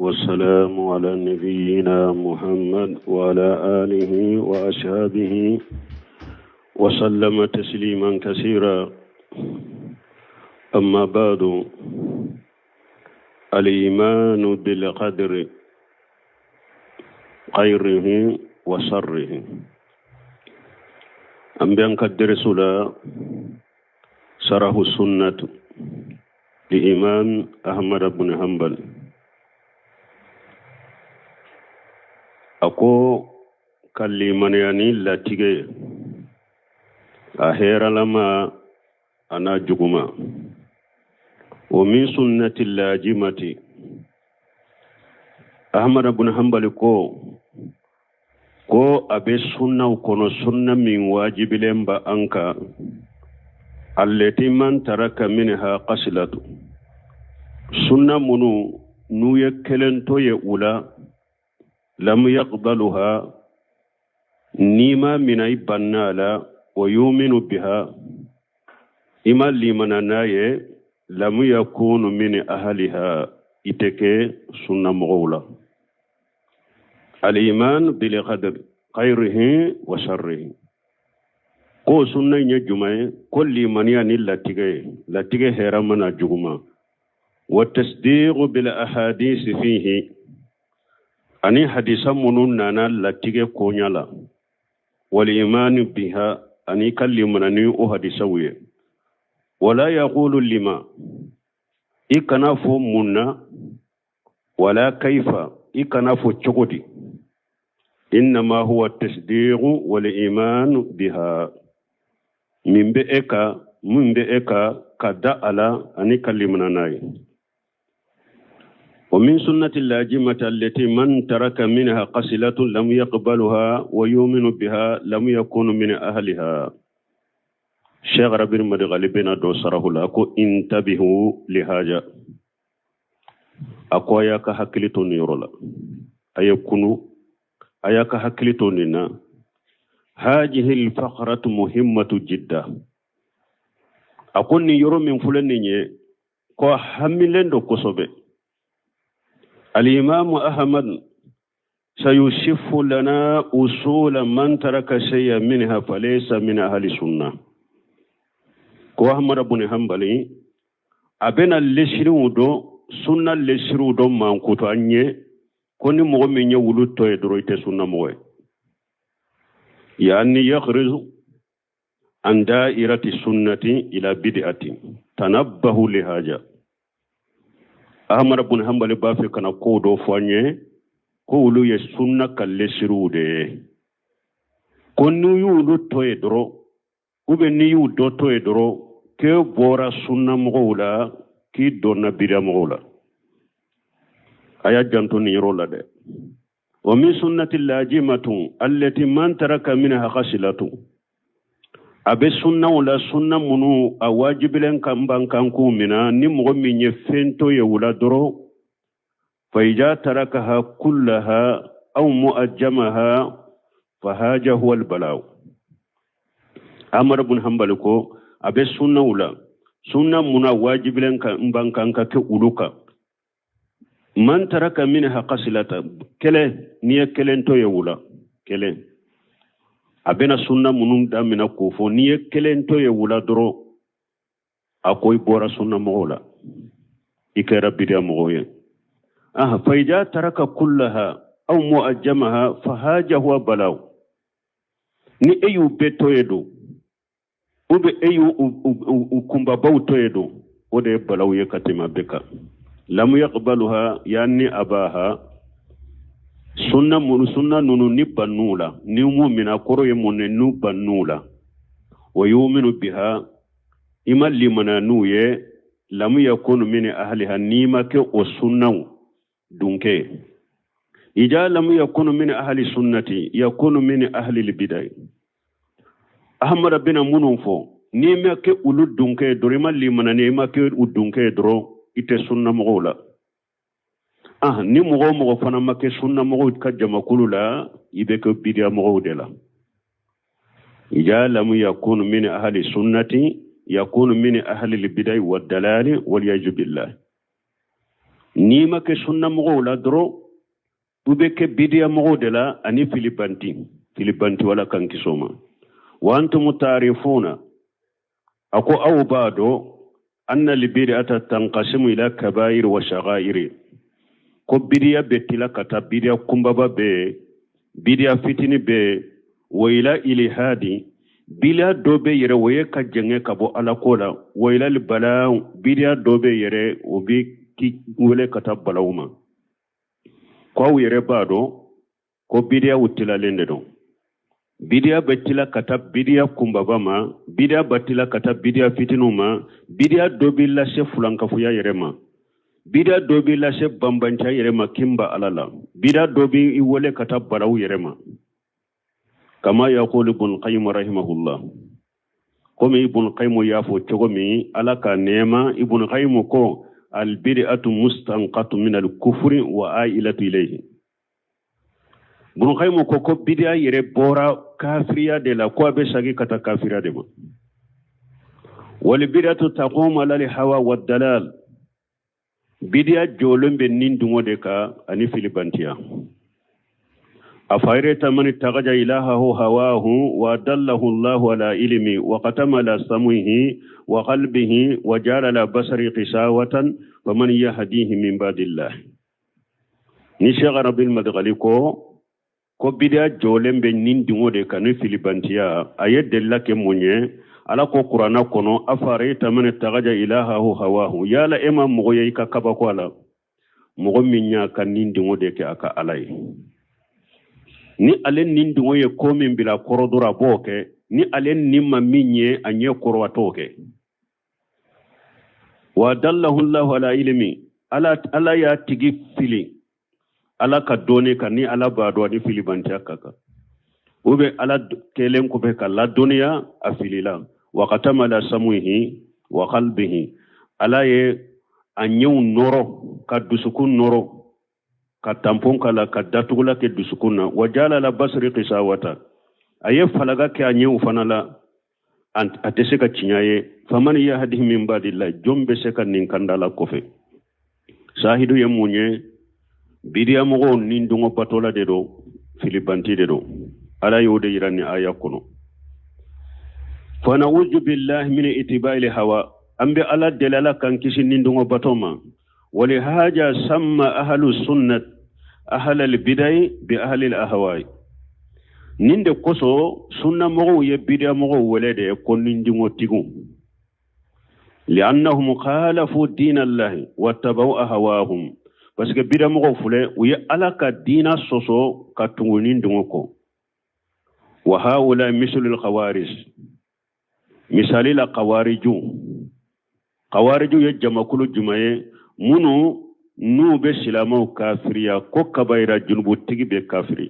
والسلام على نبينا محمد وعلى آله وأصحابه وسلم تسليما كثيرا. أما بعد، الإيمان بالقدر خيره وشره. An bɛ an ka dɛrɛso la sarahu sunnatu li imam Ahmad bin Hanbal. A ko ka limaniya ni latigɛ ye, a hɛrɛlama a n'a juguma. Wa min sunnati lajimati, Ahmad bin Hanbal ko a bɛ sunnaw kɔnɔ, sunna min wajibilen ba an kan, allati man taraka minha qasilatu, sunna minnu n'u ye kelen to ye u la, lam yaqbaluha, n'i ma mina i banna a la, wa yuminu biha, i ma limana n'a ye, lam yakunu min ahliha, i tɛ kɛ sunna mɔgɔw la. Aliman bil qadr khayrihi wa sharrihi. Ko sunna in ye jumɛn ye? Ko limaniya ni latigɛ ye, latigɛ hɛrɛma n'a juguma. Wa tasdiqu bil ahadisi fihi, ani hadisa minnu nana latigɛ koɲa la, wal imani biha, ani ka limana ni o hadisaw ye. Wala yaqulu lima, i kana fɔ mun na, wala kaifa, i kana fɔ cogo di. Innama huwa tasdiqu wal iman biha, min bɛ e ka min bɛ e ka ka da a la ani ka limana n'a ye. Wa min sunnati lajimati allati man taraka minha qasilatun lam yaqbaluha wa yuminu biha lam yakunu min ahliha. Sheikh Rabin Madigali bɛna don sarahu la ko intabihu lihaja. A ko a y'a ka hakili to nin yɔrɔ la, a ye kunu, a y'a ka hakili to nin na. Hajihi lfaqratu muhimmatu jidda. A ko nin yɔrɔ min filɛ nin ye, ko a hamilen don kosɛbɛ. Alimamu Ahmad sayusifu lana usula man taraka shay'a minha falaysa min ahli sunna. Ko Ahmad bun Hanbali a bɛna lesiriw dɔn, sunna lesiriw dɔ mankutu an ye, ko ni mɔgɔ min ye wulu to ye dɔrɔn, i tɛ sunna mɔgɔ ye. Yani yakhruju an da'irati sunnati ila bid'ati. Tanabbahu lihaja. Ahmad bun Hanbali b'a fɛ ka na kow dɔ fɔ an ye, ko olu ye sunna ka lesiriw de ye, ko n'u y'olu to ye dɔrɔn, ou bien n'i y'u dɔ to ye dɔrɔn, k'e bɔra sunna mɔgɔw la, k'i donna bida mɔgɔw la. A y'a janto nin yɔrɔ la dɛ. Wa min sunnati lajimatu allati man taraka minha khasilatu. A bɛ sunnaw la, sunna minnu a wajibilen kan ban kan k'u mina, ni mɔgɔ min ye fɛn to ye u la dɔrɔn, fa ija tarakaha kullaha aw mu'ajjamaha fahaja huwa albalaw. Amara bun Hanbali ko a bɛ sunnaw la, sunna mun a wajibilen kan ban kan ka kɛ olu kan, man taraka minha qasilata, kelen, n'i ye kelen to ye u la, kelen, a bɛna sunna minnu damina k'o fɔ, n'i ye kelen to ye u la dɔrɔn, a ko i bɔra sunna mɔgɔw la, i kɛra bidiya mɔgɔw ye. Aha, fa ija taraka kullaha aw mu'ajjamaha fahaja huwa balaw. Ni e y'u bɛɛ to ye don, ou bien e y'u u kunbabaw to ye don, o de ye balaw ye ka tɛmɛ bɛɛ kan. Lam yaqbaluha yani abaha. Sunna mun, sunna ninnu ni bann'u la, ni mu mina kɔrɔ ye mun ye? N'u bann'u la, wa yuminu biha, i ma limana n'u ye, lam yakunu min ahliha, n'i ma kɛ o sunnaw dunkɛ, ija lam yakunu min ahli sunnati yakunu min ahli libidai. Ahmada bɛna minnu fɔ, n'i ma kɛ olu dunkɛ dɔrɔn, i ma limana ni i ma kɛ u dunkɛ dɔrɔn, i tɛ sunna mɔgɔw la. Ah, ni mɔgɔ o mɔgɔ fana ma kɛ sunna mɔgɔw ka jamakulu la, i bɛ kɛ bidiya mɔgɔw de la. Ija lam yakunu min ahli sunnati yakunu min ahli libidai wa dalali wal yajubillah. N'i ma kɛ sunnamɔgɔw la dɔrɔn, u bɛ kɛ bidiya mɔgɔw de la ani filibanti filibanti. Ala k'an kisi o ma. Wa antum taarifuna, a ko aw b'a dɔn, anna libid'ata tanqasimu ila kabair wa shagairi, ko bidiya bɛ tila ka taa bidiya kunbaba bɛ yen, bidiya fitini bɛ yen, wa ila ilihadi, bidiya dɔ bɛ yɛrɛ, o ye ka jɛngɛ ka bɔ ala ko la, wa ila bala, bidiya dɔ bɛ yɛrɛ, o bɛ k'i wele ka taa balaw ma. Ko aw yɛrɛ b'a dɔn ko bidiyaw tilalen de don. Bidiya bɛ tila ka taa bidiya kunbaba ma, bidiya bɛ tila ka taa bidiya fitininw ma, bidiya dɔ bɛ lase fulankafoya yɛrɛ ma, bidiya dɔ bɛ lase banbanciya yɛrɛ ma, kinba ala la, bidiya dɔ bɛ i wele ka taa balaw yɛrɛ ma. Kama yaqulu Ibn Qayyim rahimahullah, komi Ibn Qayyim y'a fɔ cogo min, Ala ka nɛɛma. Ibn Qayyim ko albid'atu mustanqatu min al-kufri wa ailatu ilayhi. Ibn Qayyim ko bidiya yɛrɛ bɔra kafiriya de la, ko a bɛ sagi ka taa kafiriya de ma. Wal bid'atu taqumu ala al-hawa wa dalal, bidiya jɔlen bɛ nin dungɔ de kan ani filibantiya. Afara'ayta man ittakhadha ilahahu hawahu wa adallahu Allahu ala ilmi wa khatama ala sam'ihi wa qalbihi wa ja'ala ala basari qisawatan faman yahdihi min ba'dillah. Ni Sheikh Rabil Madkhali ko bidiya jɔlen bɛ nin dungɔ de kan ni filibantiya, a ye delila kɛ mun ye? Ala ko kuranna kɔnɔ: afara'ayta man ittakhadha ilahahu hawahu, yala e ma mɔgɔ ye i ka kabako a la, mɔgɔ min y'a ka nin dungɔ de kɛ a ka ala ye? Ni ale nin dungɔ ye ko min bila kɔrɔ dɔrɔn, a b'o kɛ. Ni ale nin ma min ye a ɲɛ kɔrɔ, a t'o kɛ. Wa adallahu Allahu ala ilmi, ala y'a tigi fili ala ka dɔnni kan, ni ala b'a dɔn ani filibantiya ka kan, u bɛ ala kɛlen kɔfɛ ka ladɔnniya, a filila. Wa khatama ala samuhi wa qalbihi, ala ye a ɲɛw nɔrɔ ka dusukun nɔrɔ ka tampon k'a la, ka datugula kɛ dusukun na. Wa jala ala basari qisawata, a ye falaga kɛ a ɲɛw fana la, a tɛ se ka tiɲɛ ye. Faman yahdihi min ba'dillah, jɔn bɛ se ka nin kanda la kɔfɛ? Sahidu ye mun ye? Bidiya mɔgɔw ni dungɔ batola de don, filibanti de don. Ala y'o de yira ni aya kɔnɔ. Fana'uzu billahi min itiba'il hawa, an bɛ Ala deli, Ala k'an kisi ni dungɔ bato ma. Walihaja samma ahlu sunnat ahlal bidai bi ahlil ahwai, nin de kosɔn sunnamɔgɔw ye bidiya mɔgɔw wele de ko ni dungɔtigiw, li'annahum khalafu dinallahi wattaba'u ahwahum, parce que bidiya mɔgɔw filɛ, u ye Ala ka diina sɔsɔ ka tugu ni dungɔ kɔ. Wa haula mislul khawarij, misali la kawariju. Kawariju ye jamakulu jumɛn ye? Minnu n'u bɛ silamɛw kafiriya, ko kabayira junubutigi bɛ kafiri,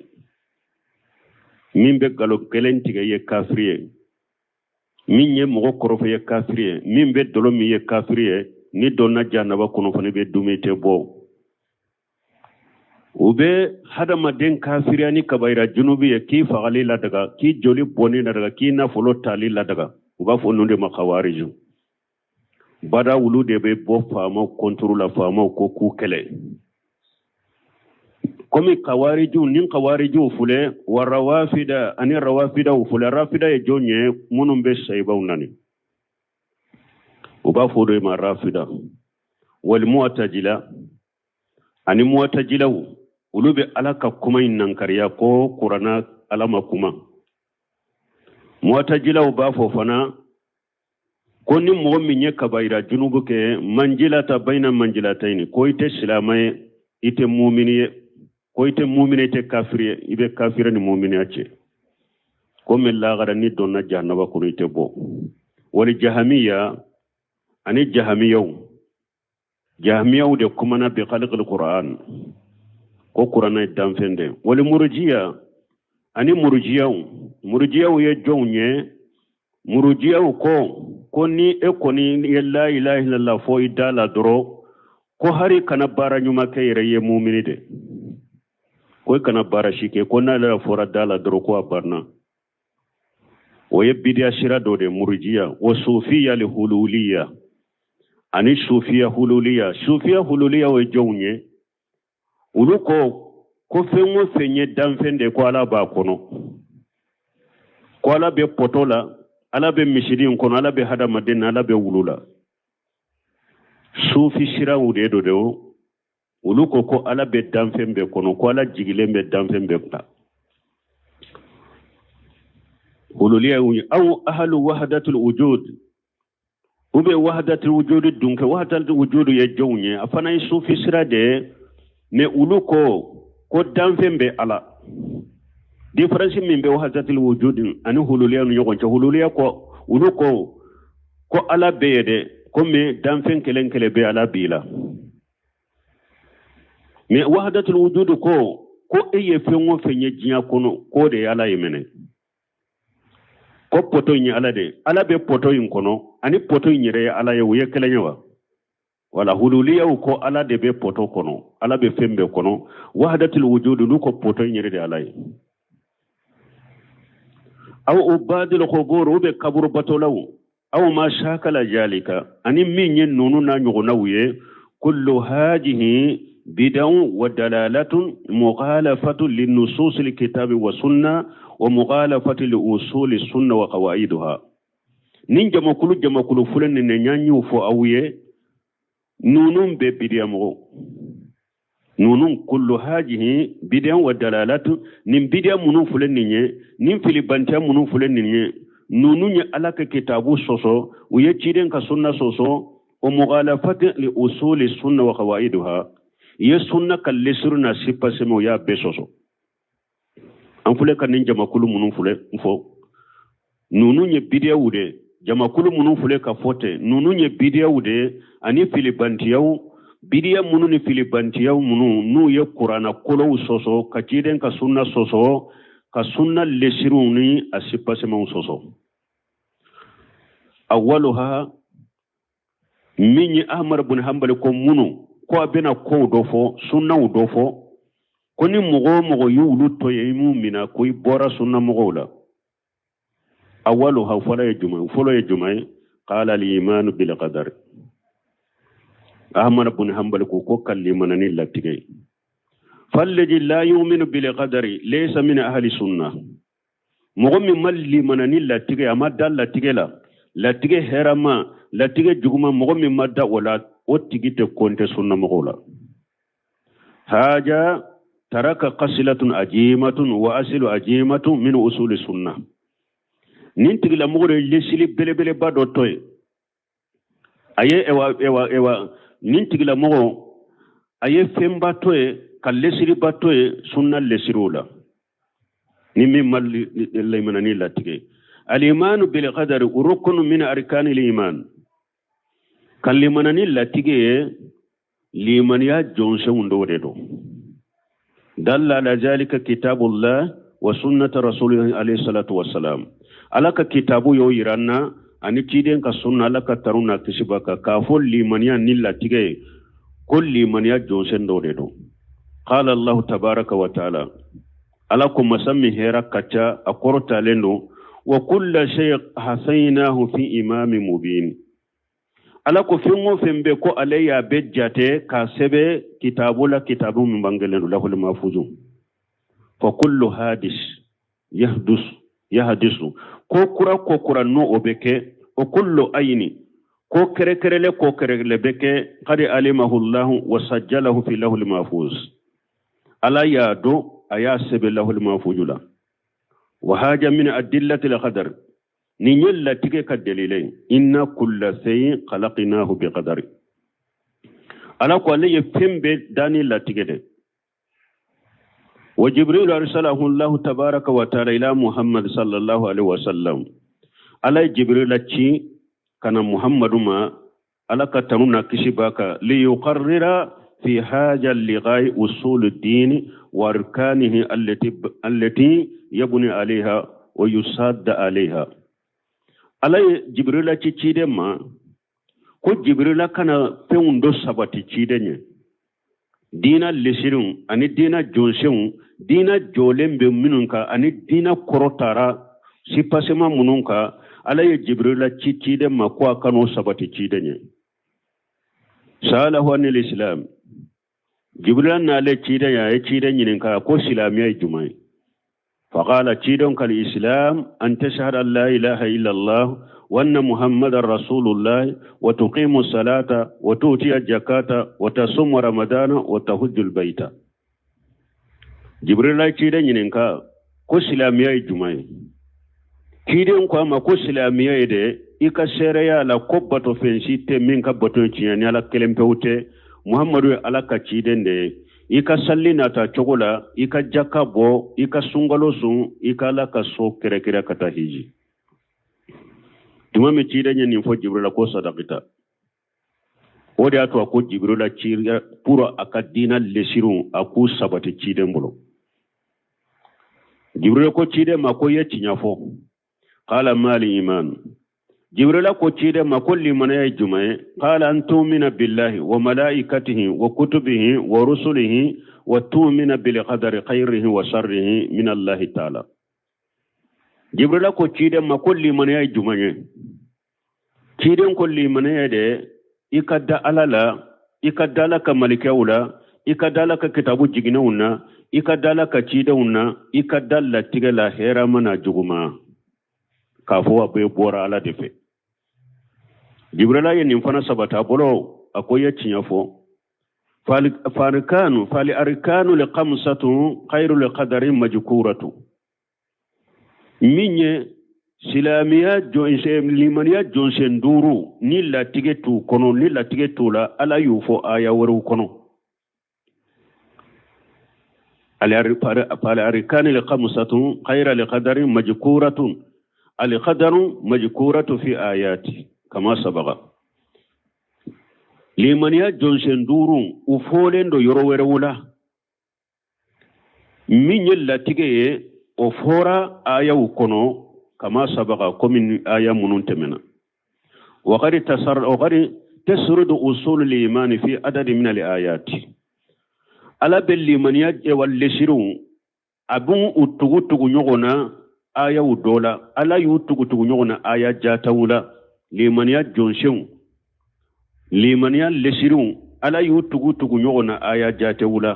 min bɛ nkalon kelen tigɛ ye kafiri ye, min ye mɔgɔ kɔrɔfɔ ye kafiri ye, min bɛ dɔlɔ min ye kafiri ye, ni donna jahanaba kɔnɔ fana bɛ dumuni tɛ bɔ. U bɛ hadamaden kafiriya ni kabayira junubi ye, k'i fagali ladaga, k'i joli bɔnni ladaga, k'i nafolo tali ladaga. U b'a fɔ ninnu de ma kawariju. Bada olu de bɛ bɔ faamaw kɔntoro la, faamaw ko k'u kɛlɛ. Komi kawarijiw ni kawarijiw filɛ, wa rawafida ani rawafidaw filɛ. Rafida ye jɔn ye? Minnu bɛ sayibaw nani, u b'a fɔ o de ma rafida. Wal mu'tajila ani mu'tajilaw, olu bɛ Ala ka kuma in nankariya, ko kuranna Ala ma kuma. Mu'tajilaw b'a fɔ fana ko ni mɔgɔ min ye kabayira junubu kɛ, manjilata bayina manjilatayini, ko i tɛ silamɛ ye, i tɛ mumini ye, ko i tɛ mumini, i tɛ kafiri ye, i bɛ kafiri ni muminiya cɛ. Komi lagara ni donna jahanaba kɔnɔ, i tɛ bɔ. Wali jahamiya ani jahamiyaw. Jahamiyaw de kumana bi khalqil Qur'an, ko kuranna ye danfɛn de. Wali murujiya ani murujiyaw. Murujiyaw ye jɔnw ye? Murujiyaw ko ni e kɔni ye la ilaha illallah fɔ i da la dɔrɔn, ko hari kana baara ɲuman kɛ yɛrɛ, ye mumini de. Ko i kana baara si kɛ, ko n'ale fɔra da la dɔrɔn, ko a banna. O ye bidiya sira dɔ de, murujiya. Wa sufiya li hululiya. Ani sufiya hululiya. Sufiya hululiya o ye jɔnw ye? Olu ko ko fɛn o fɛn ye danfɛn de, ko Ala b'a kɔnɔ, ko Ala bɛ pɔtɔ la, Ala bɛ misiri in kɔnɔ, Ala bɛ hadamaden na, Ala bɛ wulu la. Sufi siraw de don de. O olu ko ko Ala bɛ danfɛn bɛɛ kɔnɔ, ko Ala jigilen bɛ danfɛn bɛɛ kunna. Hululiya y'u ye. Aw ahalu wahadatul wujud, u bɛ wahadatul wujud dun kɛ. Wahadatul wujud ye jɔnw ye? A fana ye sufi sira de ye, mais olu ko ko danfɛn bɛ Ala. Différence min bɛ wahadatul wujud ani hululiya ni ɲɔgɔn cɛ, hululiya ko, olu ko ko Ala bɛ yen dɛ, komi danfɛn kelen kelen bɛ Ala b'i la. Mais wahadatul wujud ko ko e ye fɛn o fɛn ye diɲɛ kɔnɔ, k'o de ye Ala ye minɛ, ko poto in ye Ala de ye, Ala bɛ poto in kɔnɔ, ani poto in yɛrɛ ye Ala ye, u ye kelen ye wa? Wala hululiyaw ko Ala de bɛ poto kɔnɔ, Ala bɛ fɛn bɛɛ kɔnɔ. Wahadatul wujud, olu ko poto in yɛrɛ de Ala ye. Aw ubadil qubur, u bɛ kaburu batolaw, aw ma shakala jalika, ani min ye ninnu n'a ɲɔgɔnnaw ye. Kullu hadihi bid'un wa dalalatun mukhalafatu linusus alkitabi wa sunna wa mukhalafatu li usuli sunna wa qawaiduha. Nin jamakulu jamakulu filɛ nin ne ɲan y'o fɔ aw ye, ninnu bɛɛ bidiya mɔgɔw ninnu. Kullu hajihi bidiya wa dalalatu, nin bidiya minnu filɛ nin ye, nin filibantiya minnu filɛ nin ye, ninnu ye Ala ka kitabu sɔsɔ, u ye ciden ka sunna sɔsɔ, o mukhalafati li usuli sunna wa qawaiduha, i ye sunna ka lesuru na sipasɛmɛ, u y'a bɛɛ sɔsɔ. An filɛ ka nin jamakulu minnu filɛ fɔ, ninnu ye bidiyaw de. Jamakulu minnu filɛ ka fɔ ten, ninnu ye bidiyaw de ani filibantiyaw. Bidiya minnu ni filibantiyaw minnu n'u ye kuranna kolow sɔsɔ, ka ciden ka sunna sɔsɔ, ka sunna lesiriw ni a sipasɛmɛw sɔsɔ. Awaluha, min ye Ahmad bun Hanbali ko minnu ko a bɛna kow dɔ fɔ, sunnaw dɔ fɔ, ko ni mɔgɔ o mɔgɔ y'olu to yen, i m'u minɛ, ko i bɔra sunna mɔgɔw la. Awaluha, fɔlɔ ye jumɛn? Fɔlɔ ye jumɛn ye? Qala al-imanu bil qadar. Ahmad bun Hanbali ko ko ka limana ni latigɛ ye. Fallazi la yu'minu bil qadari laysa min ahli sunna. Mɔgɔ min ma limana ni latigɛ, a ma da latigɛ la, latigɛ hɛrɛma, latigɛ juguma, mɔgɔ min ma da o la, o tigi tɛ kɔnte sunna mɔgɔw la. Haja taraka qasilatun ajimatun wa asilu ajimatun min usuli sunna. Nin tigilamɔgɔ de ye lesili belebeleba dɔ to ye. A ye ewa ewa ewa, nin tigilamɔgɔ a ye fɛnba to ye, ka lesiriba to ye sunna lesiriw la, ni min ma limana ni latigɛ. Alimanu bil qadari rukunu min arkanil iman. Ka limana ni latigɛ ye limaniya jɔnsenw dɔw de don. Dalla ala zalika kitabullah wa sunnata rasulihi alayhi salatu wassalam. Ala ka kitabu y'o yira an na ani ciden ka sunna, Ala ka tanu n'a kisi b'a kan, k'a fɔ limaniya ni latigɛ ye ko limaniya jɔnsen dɔw de don. Qala Allahu tabaraka wa taala, Ala ko, masa min hɛra ka ca, a kɔrɔtalen don, wa kulla shay hasaynahu fi imami mubin. Ala ko fɛn o fɛn bɛ ko ale y'a bɛɛ jate k'a sɛbɛ kitabu la, kitabu min bangelen don lahul mafuzu. Fa kullu hadis yahdus yahdisu, ko kura ko kura n'o o bɛ kɛ, o kullu ayini, ko kɛrɛkɛrɛlɛ ko kɛrɛkɛrɛlɛ bɛ kɛ, qad alimahu llahu wa sajjalahu fi lahul mafuz. Ala y'a dɔn, a y'a sɛbɛ lahul mafuzu la. Wa haja min adillati al-qadar, nin ye latigɛ ka dalila ye. Inna kulla shay'in khalaqnahu bi qadari. Ala ko ale ye fɛn bɛɛ dan ni latigɛ de. Wa Jibril arsalahu Allahu tabaraka wa taala ila Muhammad sallallahu alaihi wasallam. Ala ye Jibrila ci ka na Muhammadu ma, Ala ka tanu n'a kisi b'a kan, liyuqarrira fi haja liqai usul dini wa arkanihi allati yabni alaiha wa yusadda alaiha. Ala ye Jibrila ci ciden ma ko Jibrila ka na fɛnw dɔ sabati ciden ye, diina lesiriw ani diina jɔnsenw, diina jɔlen bɛ minnu kan ani diina kɔrɔtara sipasema minnu kan. Ala ye Jibrila ci ciden ma ko a ka n'o sabati ciden ye. Sa'alahu anil islam, Jibrila n'ale ciden ye, a ye ciden ɲininka ko silamɛya ye jumɛn ye. Faqala, ciden kal islam an tashhada an la ilaha illallah wa anna muhammadan rasulullah wa tuqimu salata wa tu'tiya jakata wa tasuma ramadana wa tahujjul baita. Jibrila ye ciden ɲininka ko silamɛya ye jumɛn ye. Ciden ko a ma ko silamɛya ye de i ka seereya la ko batofɛn si tɛ min ka bato ye tiɲɛ ni Ala kelen pewu tɛ, Muhammadu ye Ala ka ciden de ye, i ka salli nata cogo la, i ka jaka bɔ, i ka sunkalo sun, i ka Ala ka so kɛrɛkɛrɛ ka taa hiji. Tuma min ciden ye nin fɔ Jibrila ko sadakita, o de y'a to a ko Jibrila cira pour a ka diina lesiriw a k'u sabati ciden bolo. Jibrila ko ciden ma ko i ye tiɲɛ fɔ. Qala mal iman, Jibrila ko ciden ma ko limanaya ye jumɛn ye. Qala an tumina billahi wa malaikatihi wa kutubihi wa rusulihi wa tumina bil qadari khairihi wa sharrihi min Allahi ta'ala. Jibrila ko ciden ma ko limanaya ye jumɛn ye. Ciden ko limanaya de i ka da Ala la, i ka da Ala ka malikɛw la, i ka da Ala ka kitabu jiginnenw na, i ka da Ala ka cidenw na, i ka da latigɛ la hɛrɛma n'a juguma, k'a fɔ a bɛɛ bɔra Ala de fɛ. Jibrila ye nin fana sabata a bolo, a ko i ye tiɲɛ fɔ. Farikanu fali arkanu li khamsatu khairu li qadari majkuratu. Min ye silamɛya jɔnsen, limaniya jɔnsen duuru ni latigɛ t'u kɔnɔ, ni latigɛ t'u la, Ala y'u fɔ aya wɛrɛw kɔnɔ. Fali arkani li khamsatu khairu li qadari majkuratun al qadaru majkuratu fi ayati kama sabaga. Limaniya jɔnsen duuru u fɔlen don yɔrɔ wɛrɛw la. Min ye latigɛ ye o fɔra ayaw kɔnɔ kama sabaga, komi aya minnu tɛmɛna. Waqad tasar waqad tasrudu usul al-iman fi adadi min al-ayati. Ala bɛ limaniya wal lesiriw a b'u u tugu tugu ɲɔgɔn na ayaw dɔ la, Ala y'u tugu tugu ɲɔgɔn na aya jataw la. Limaniya jɔnsenw, limaniya lesiriw, Ala y'u tugu tugu ɲɔgɔn na aya jatew la.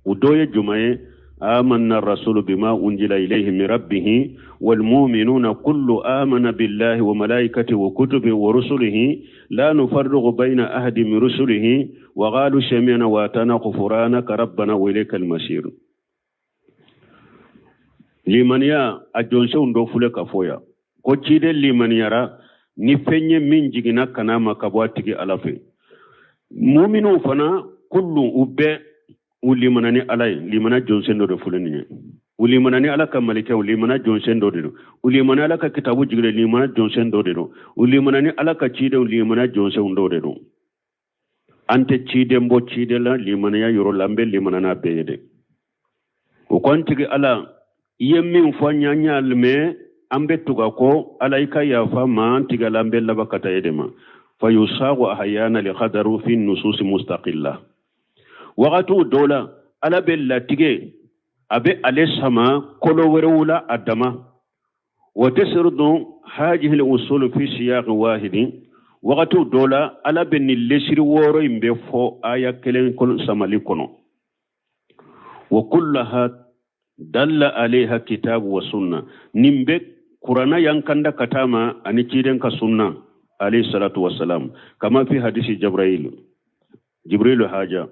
O dɔ ye jumɛn ye? Amanna rasulu bima unzila ilayhi min rabbihi wal mu'minuna kullu amana billahi wa malaikatihi wa kutubihi wa rusulihi la nufarriqu bayna ahadin min rusulihi wa qalu sami'na wa ata'na ghufranaka rabbana wa ilaykal masir. Limaniya a jɔnsenw dɔ filɛ ka fɔ yan ko ciden limaniyara ni fɛn ye min jiginna ka n'a ma ka bɔ a tigi Ala fɛ. Muminw fana kullu u bɛɛ u limana ni Ala ye, limana jɔnsen dɔ de filɛ nin ye. U limana ni Ala ka malikɛw, limana jɔnsen dɔ de don. U limana Ala ka kitabu jigilen, limana jɔnsen dɔ de don. U limana ni Ala ka cidenw, limana jɔnsenw dɔ de don. An tɛ ciden bɔ ciden la limanaya yɔrɔ la, an bɛ limana n'a bɛɛ ye dɛ. O ko an tigi Ala, i ye min fɔ an ye, an y'a mɛn, an bɛ tugu a kɔ. Ala i ka yafa ma, an tigi Ala, an bɛ laban ka taa e de ma. Fa yusagu ahyana li qadaru fi nususi mustaqilla. Wagatiw dɔw la Ala bɛ latigɛ a bɛ ale sama kolo wɛrɛw la a dama. Wa tasrudu hajihi al-usul fi siyaq wahidin. Wagatiw dɔw la Ala bɛ nin lesiri wɔɔrɔ in bɛ fɔ aya kelen kɔnɔ samali kɔnɔ. Wa kullaha dalla alayha kitabu wa sunna. Nin bɛ Kurana y'an kanda ka taa ma ani ciden ka sunna alayhi salatu wassalam, kama fi hadisi Jibril, Jibrilu haja,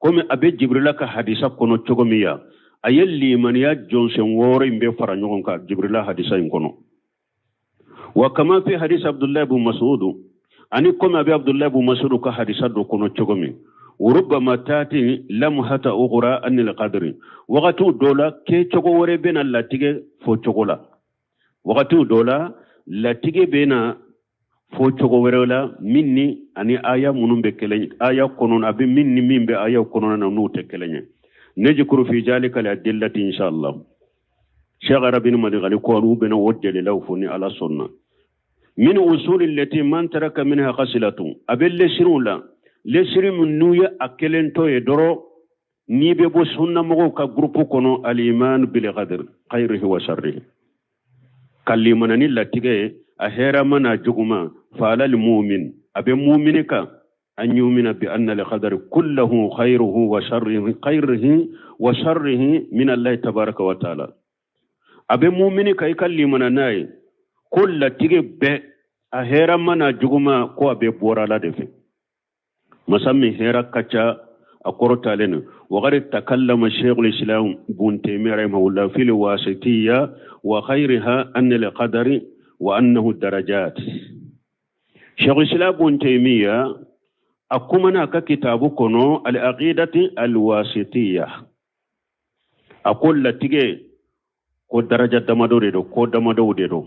komi a bɛ Jibrila ka hadisa kɔnɔ cogo min ya, a ye limaniya jɔnsen wɔɔrɔ in bɛɛ fara ɲɔgɔn kan Jibrila hadisa in kɔnɔ. Wa kama fi hadisi Abdullahi ibn Mas'ud, ani komi a bɛ Abdullahi ibn Mas'ud ka hadisa dɔ kɔnɔ cogo min, rubbama tati lamhata ukhra anil qadri. Wagatiw dɔ la kɛcogo wɛrɛ bɛ na latigɛ fɔ cogo la, wagatiw dɔ la latigɛ bɛ na fɔ cogo wɛrɛ la min ni ani aya minnu bɛ kelen aya kɔnɔ, a bɛ min ni min bɛ aya kɔnɔna na n'u tɛ kelen ye. Nejikuru fi zalika al adillati inshallah. Cheikh Arabini Madigali ko olu bɛna o dalilaw fɔ ni Ala sɔnna. Min usuli lati man taraka minha khasilatun, a bɛ lesiriw la, lesiri min n'u ye a kelen to ye dɔrɔn n'i bɛ bɔ sunnamɔgɔw ka groupe kɔnɔ, al-iman bil qadr khayrihi wa sharrihi, ka limana ni latigɛ ye a hɛrɛma n'a juguma. Fa alal mu'min, a bɛ mumini kan. An yumina bi anna al-qadari kullahu khayruhu wa sharrihi khayrihi wa sharrihi min Allah tabaraka wa taala. A bɛ mumini kan i ka limana n'a ye ko latigɛ bɛɛ, a hɛrɛma n'a juguma, ko a bɛɛ bɔra Ala de fɛ, masa min hɛrɛ ka ca, a kɔrɔtalen don. Waqad takallama sheikhul islam bun taymiya rahimahullah fil wasitiyya wa khayriha anna al-qadari wa annahu darajat. Sheikhul islam bun taymiya a kumana a ka kitabu kɔnɔ al-aqidati al-wasitiyya, a ko latigɛ ko daraja damadɔ de don, ko damadɔw de don.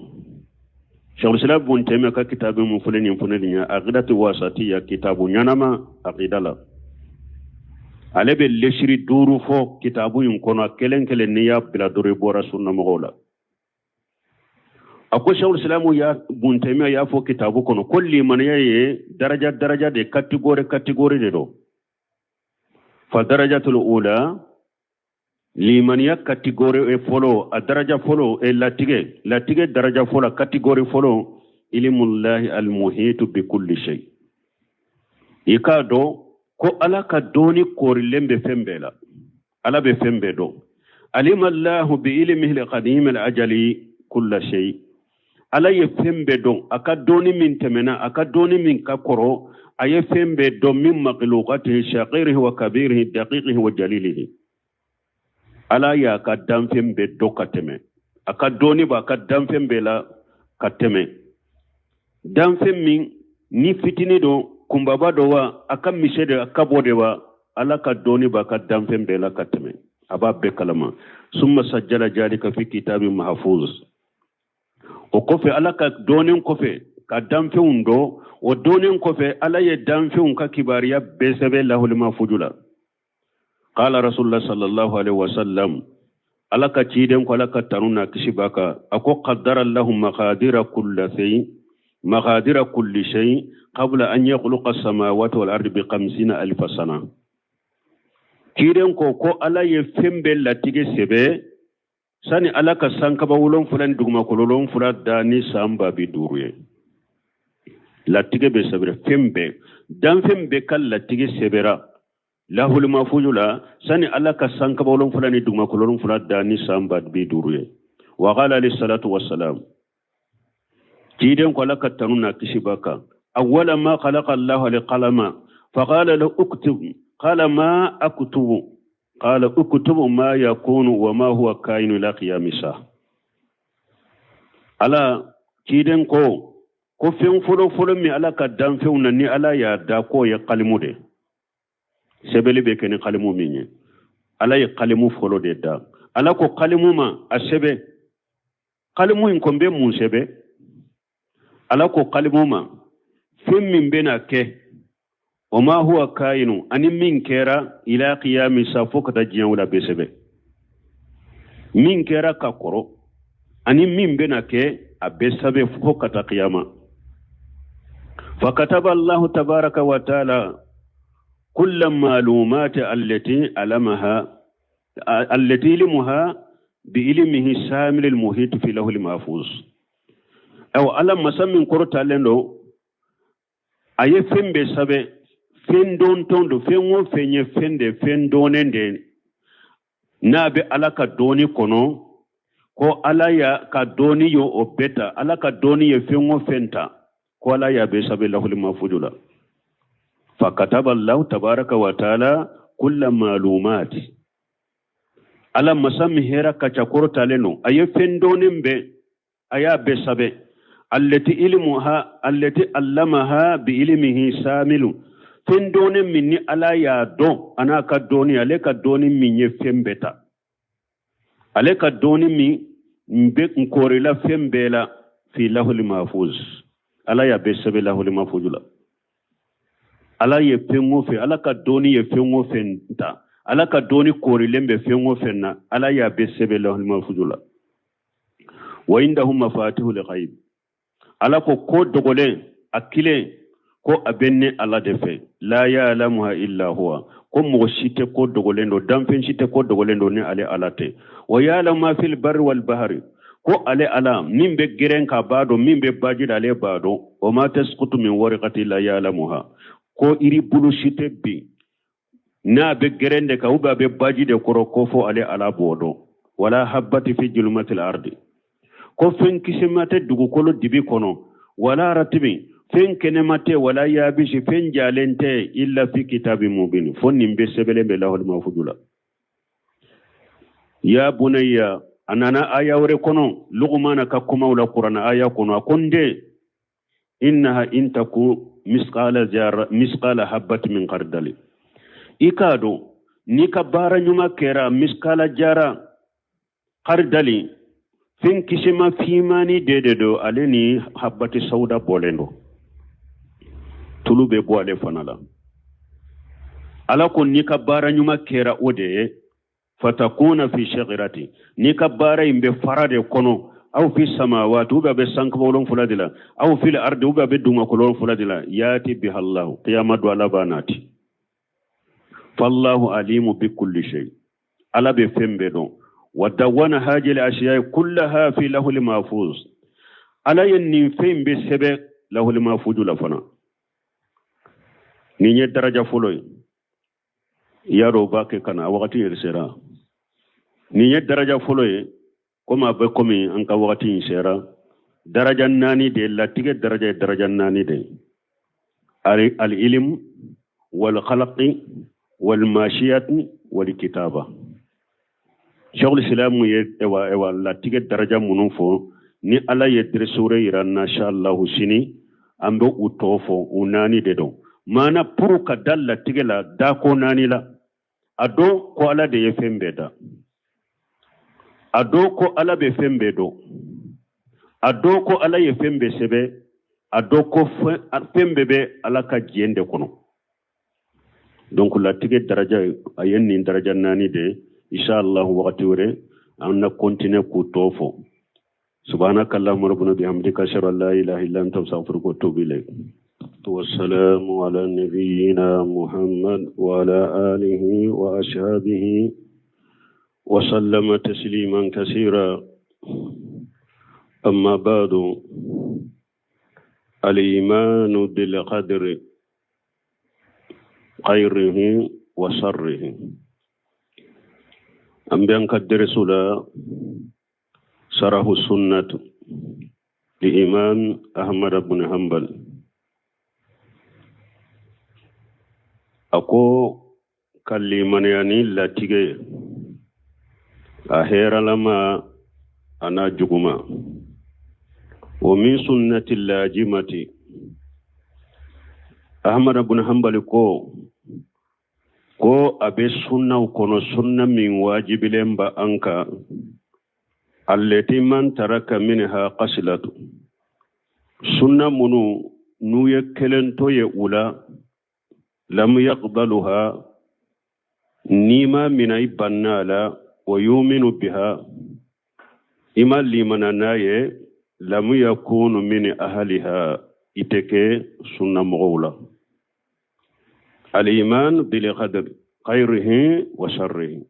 Sheikhul Islam Ibn Taymiyyah ka kitabu mun filɛ nin fana nin ye aqidatu wasatiyya, kitabu ɲanama aqida la, ale bɛ lesiri duuru fɔ kitabu in kɔnɔ kelen kelen. N'i y'a bila dɔrɔn, i bɔra sunnamɔgɔw la. A ko Sheikhul Islam ya Ibn Taymiyyah y'a fɔ kitabu kɔnɔ ko limaniya ye daraja daraja de, catégorie catégorie de don. Fa darajatul ula, limaniya catégorie fɔlɔ, a daraja fɔlɔ e latigɛ daraja fɔlɔ, catégorie fɔlɔ, ilmullahi almuhitu bi kulli shay. I k'a dɔn ko Ala ka dɔnni koorilen bɛ fɛn bɛɛ la, Ala bɛ fɛn bɛɛ dɔn. Alima allahu bi ilmihi alqadim alajali kulla shay. Ala ye fɛn bɛɛ dɔn, a ka dɔnni min tɛmɛna, a ka dɔnni min ka kɔrɔ, a ye fɛn bɛɛ dɔn, min makhluqatihi shaqirihi wa kabirihi daqiqihi wa jalilihi. Ala y'a ka danfɛn bɛɛ dɔn ka tɛmɛ, a ka dɔnni b'a ka danfɛn bɛɛ la ka tɛmɛ. Danfɛn min ni fitini don, kunbaba don wa, a ka misɛn de, a ka bon de wa, Ala ka dɔnni b'a ka danfɛn bɛɛ la ka tɛmɛ, a b'a bɛɛ kalama. Summa sajjala jalika fi kitabi mahfuz. O kɔfɛ, Ala ka dɔnnen kɔfɛ ka danfɛnw dɔn, o dɔnnen kɔfɛ, Ala ye danfɛnw ka kibaruya bɛɛ sɛbɛn lahuli mafuju la. Qala rasulullah sallallahu alaihi wasallam, Ala ka ciden ko, Ala ka tanu n'a kisi b'a kan, a ko qaddara allahu maqadira kulli shay maqadira kulli shay qabla an yakhluqa samawati wal ardi bi khamsina alfa sana. Ciden ko ko Ala ye fɛn bɛɛ latigɛ sɛbɛn sani Ala ka sankaba 7 ni dugumakolo 7 da ni san 50000 ye. Latigɛ bɛ sɛbɛrɛ, fɛn bɛɛ, danfɛn bɛɛ ka latigɛ sɛbɛra lahuli mafuju la sani Ala ka sankaba 7 ni dugumakolo 7 da ni san 50000 ye. Wa qala alayhi salatu wassalam, ciden ko, Ala ka tanu n'a kisi b'a kan, awwala ma khalaqa Allahu al-qalama faqala lahu uktub, qala ma aktubu, qala uktubu ma yakunu wa ma huwa kainu ila qiyamisa. Ala ciden ko ko fɛn fɔlɔ fɔlɔ min Ala ka danfɛnw na ni Ala y'a da, k'o ye kalimu de, sɛbɛnni bɛ kɛ ni kalimu min ye. Ala ye kalimu fɔlɔ de da. Ala ko kalimu ma a sɛbɛn. Kalimu in ko n bɛ mun sɛbɛn? Ala ko kalimu ma fɛn min bɛna kɛ, o ma huwa kayinu, ani min kɛra, ila qiyami sa, fo ka taa diɲɛ wula bɛɛ sɛbɛn. Min kɛra ka kɔrɔ ani min bɛna kɛ, a bɛɛ sɛbɛn fo ka taa kiyama. Fakataba allahu tabaraka wa taala kulla malumati allati alamaha allati ilmuha bi ilmihi samil almuhit fi lahul mahfuz. Awa, Ala masa min kɔrɔtalen don, a ye fɛn bɛɛ sɛbɛn, fɛn dɔntɔn don, fɛn o fɛn ye fɛn de, fɛn dɔnnen de n'a bɛ Ala ka dɔnni kɔnɔ, ko Ala ya ka dɔnni ye o bɛɛ ta. Ala ka dɔnni ye fɛn o fɛn ta, ko Ala y'a bɛɛ sɛbɛn lahuli mafuju la. Fakataba allahu tabaraka wa taala kulla malumati. Ala masa min hɛrɛ ka ca, kɔrɔtalen don, a ye fɛn dɔnnen bɛɛ, a y'a bɛɛ sɛbɛn, allati ilmuha allati allamaha bi ilmihi samilu, fɛn dɔnnen min ni Ala y'a dɔn a n'a ka dɔnni, ale ka dɔnni min ye fɛn bɛɛ ta, ale ka dɔnni min bɛ nkorila fɛn bɛɛ la, fi lahuli mahfuz. Ala y'a bɛɛ sɛbɛn lahuli mahfuz la. Ala ye fɛn o fɛn, Ala ka dɔnni ye fɛn o fɛn ta, Ala ka dɔnni korilen bɛ fɛn o fɛn na, Ala y'a bɛɛ sɛbɛn lahuli mahfuz la. Wa indahu mafatihul ghaib. Ala ko ko dogolen a kilen, ko a bɛ ne Ala de fɛ. La ya'lamuha illa huwa, ko mɔgɔ si tɛ ko dogolen dɔn, danfɛn si tɛ ko dogolen dɔn ni ale Ala tɛ. Wa ya'lamu ma fil barri wal bahri, ko ale Ala min bɛ gɛrɛn ka b'a dɔn, min bɛ baji la, ale b'a dɔn. Wa ma tasqutu min waraqati la ya'lamuha. Ko iri bulu si tɛ bin n'a bɛ gɛrɛn de kan ou bien a bɛ baji de kɔrɔ, ko fo ale Ala b'o dɔn. Wala habati fi julumatil ardi, ko fɛn kisɛma tɛ dugukolo dibi kɔnɔ, wala ratibi, fɛn kɛnɛma tɛ, wala yabisi, fɛn jalen tɛ, illa fi kitabi mubin, fo nin bɛɛ sɛbɛnlen bɛ lahul mafudu la. Ya bunayya, a nana aya wɛrɛ kɔnɔ, Lugumana ka kumaw la Kuranɛ aya kɔnɔ, a ko n den, innaha in taku misqala jara misqala habbati min khardali, i k'a dɔn n'i ka baara ɲuman kɛra misqala jara khardali, fɛn kisɛma finmani de don, ale ni habati sawuda bɔlen don, tulu bɛ bɔ ale fana la. Ala ko n'i ka baara ɲuman kɛra o de ye, fatakuna fi shajarati, n'i ka baara in bɛ fara de kɔnɔ, aw fi samawati, ou bien a bɛ sankaba wolonfila de la, aw fil ardi, ou bien a bɛ dugumakolo wolonfila de la, yati biha Allahu, qiyama don Ala b'a nati. Fallahu alimu bi kulli shay, Ala bɛ fɛn bɛɛ dɔn. Wa dawwana hajil ashiya kullaha fi lahul mahfuz, Ala ye nin fɛn bɛɛ sɛbɛn lahul mahfuz la fana. Nin ye daraja fɔlɔ ye. I y'a dɔn o b'a kɛ ka na a wagati yɛrɛ sera. Nin ye daraja fɔlɔ ye, komi a bɛ komi an ka wagati in sera. Daraja naani de latigɛ, daraja ye daraja naani de ye: al-ilm wal khalaqi wal mashiyati wal kitaba. Sheikhul Islam ye ewa latigɛ daraja minnu fɔ, ni Ala ye deresi wɛrɛ yira n na, inshallah sini an bɛ u tɔ fɔ. U naani de don maana pour ka da latigɛ la dako naani la: a dɔn ko Ala de ye fɛn bɛɛ da, a dɔn ko Ala bɛ fɛn bɛɛ dɔn, a dɔn ko Ala ye fɛn bɛɛ sɛbɛn, a dɔn ko fɛn bɛɛ bɛ Ala ka diɲɛ de kɔnɔ. Donc latigɛ daraja a ye nin daraja naani de ye. Inshallah wagati wɛrɛ an na continuer k'u tɔ fɔ. Subhanaka allahumma rabbana bihamdika, ashhadu an la ilaha illa anta, astaghfiruka wa atubu ilayk. والسلام على نبينا محمد وعلى آله وأصحابه وسلم تسليما كثيرا. أما بعد، الإيمان بالقدر خيره وشره. An bɛ an ka dɛrɛso la, Sarahu Sunnat li Imam Ahmad ibn Hanbal. A ko ka limaniya ni latigɛ ye, a hɛrɛlama a n'a juguma. Wa min sunnati lajimati, Ahmad ibn Hanbal ko a bɛ sunnaw kɔnɔ, sunna min wajibilen ba an kan, allati man taraka minha qasilatu, sunna minnu n'u ye kelen to ye u la, lam yaqbaluha, n'i ma mina i banna a la, wa yuminu biha, i ma limana n'a ye, lam yakunu min ahliha, i tɛ kɛ sunna mɔgɔw la. Al-iman bil qadr khayrihi wa sharrihi.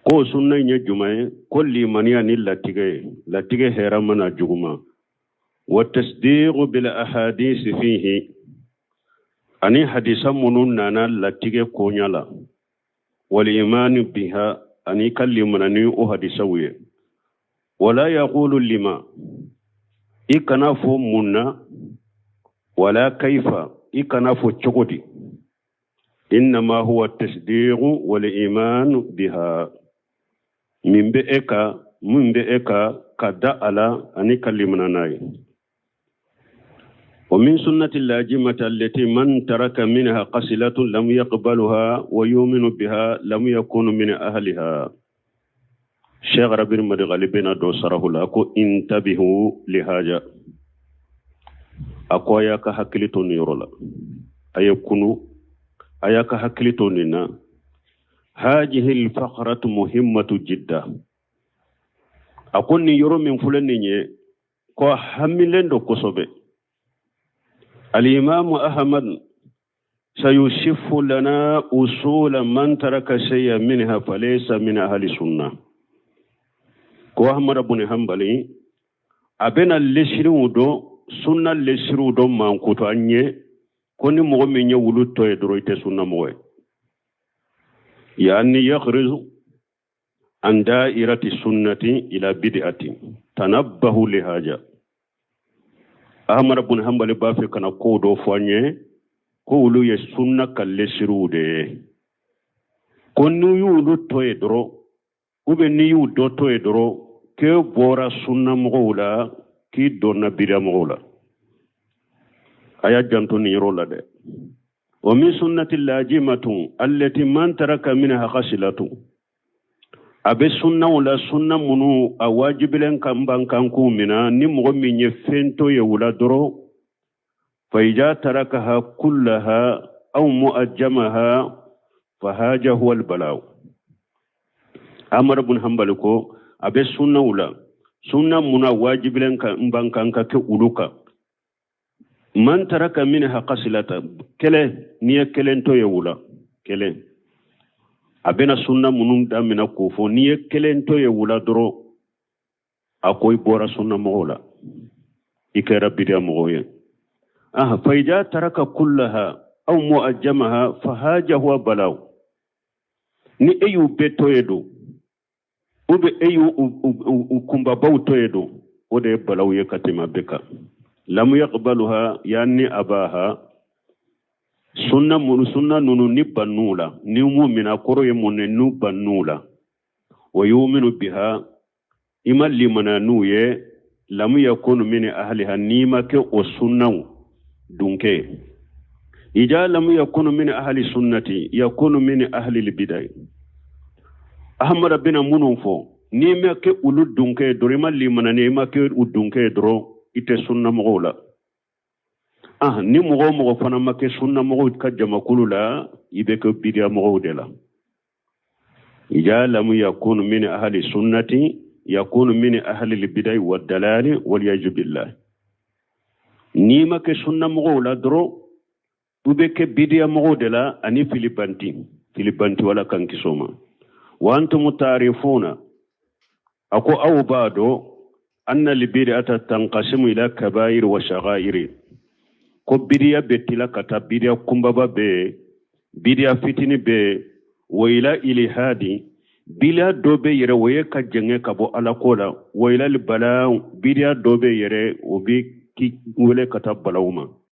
Ko sunna in ye jumɛn ye? Ko limaniya ni latigɛ ye, latigɛ hɛrɛma n'a juguma. Wa tasdiqu bil ahadisi fihi, ani hadisa minnu nana latigɛ koɲa la, wal imani biha, ani ka limana ni o hadisaw ye. Wala yaqulu lima, i kana fɔ mun na, wala kaifa, i kana fɔ cogo di. Innama huwa tasdiqu wal iman biha, min bɛ e ka min bɛ e ka ka da a la ani ka limana n'a ye. ومن سنة اللاجمة التي من ترك منها قسلة لم يقبلها ويؤمن بها لم يكون من أهلها. Cheikh Rabin Madigali bɛna dɔ sarahu la ko intabihu lihaja. A ko a y'a ka hakili to nin yɔrɔ la, a ye kunu, a y'a ka hakili to nin na. Hajihi lfaqratu muhimmatu jidda. A ko nin yɔrɔ min filɛ nin ye, ko a hamilen don kosɛbɛ. Alimamu Ahmad sayusifu lana usula man taraka shay'a minha falaysa min ahli sunna. Ko Ahmad ibn Hanbali a bɛna lesiriw dɔ, sunna lesiriw dɔ mankutu an ye. Ko ni mɔgɔ min ye wulu to ye dɔrɔn, i tɛ sunna mɔgɔ ye. Yani yakhruju an da'irati sunnati ila bid'ati tanabbahu li haja. Ahmad bun Hanbali b'a fɛ ka na ko dɔ fɔ an ye ko olu ye sunna ka lesiriw de ye, ko n'u y'olu to ye dɔrɔn, ou bien n'i y'u dɔ to ye dɔrɔn, k'e bɔra sunna mɔgɔw la, k'i donna bida mɔgɔw la. A y'a janto nin yɔrɔ la dɛ. Wa min sunnati lajimatu allati man taraka minha khasilatu. A bɛ sunnaw la, sunna minnu a wajibilen kan ban kan k'u mina, ni mɔgɔ min ye fɛn to ye u la dɔrɔn, fa ija tarakaha kullaha aw mu'ajjamaha fa haja huwa albalaw. Amara bun Hanbali ko a bɛ sunnaw la, sunna minnu a wajibilen kan ban kan ka kɛ olu kan, man taraka minha qasilata, kelen, n'i ye kelen to ye u la, kelen, a bɛna sunna minnu damina k'o fɔ, n'i ye kelen to ye u la dɔrɔn, a ko i bɔra sunna mɔgɔw la, i kɛra bidiya mɔgɔw ye. Aha, fa ija taraka kullaha aw mu'ajjamaha fa haja huwa balaw. Ni e y'u bɛɛ to ye don, ou bien e y'u u kunbabaw to ye don, o de ye balaw ye ka tɛmɛ bɛɛ kan. Lam yaqbaluha yani abaha. Sunna minnu, sunna ninnu ni bann'u la, ni m'u minɛ, kɔrɔ ye mun ye? N'u bann'u la, wa yuminu biha, i ma limana n'u ye, lam yakunu min ahliha, n'i ma kɛ o sunnaw dunkɛ, ija lam yakunu min ahli sunnati yakunu min ahli libidai. Ahmada bɛna minnu fɔ, n'i ma kɛ olu dunkɛ dɔrɔn, i ma limana ni i ma kɛ u dunkɛ dɔrɔn, i tɛ sunna mɔgɔw la. Ah, ni mɔgɔ o mɔgɔ fana ma kɛ sunna mɔgɔw ka jamakulu la, i bɛ kɛ bidiya mɔgɔw de la. Ija lam yakunu min ahli sunnati yakunu min ahli libidai wa dalali wal billah. N'i ma kɛ sunna mɔgɔw la dɔrɔn, u bɛ kɛ bidiya mɔgɔw de la ani filibanti filibanti. Wala kan kis'o ma. Wa antum ta'rifuna, a ko aw b'a dɔn, anna libid'ata tanqasimu ila kabair wa shaghairi, ko bidiya bɛ tila ka taa bidiya kunbaba bɛ yen, bidiya fitini bɛ yen, wa ila ilhadi, bidiya dɔ bɛ yɛrɛ, o ye ka jɛngɛ ka bɔ Ala ko la, wa ila bala, bidiya dɔ bɛ yɛrɛ, o bɛ ki wele ka taa balaw ma.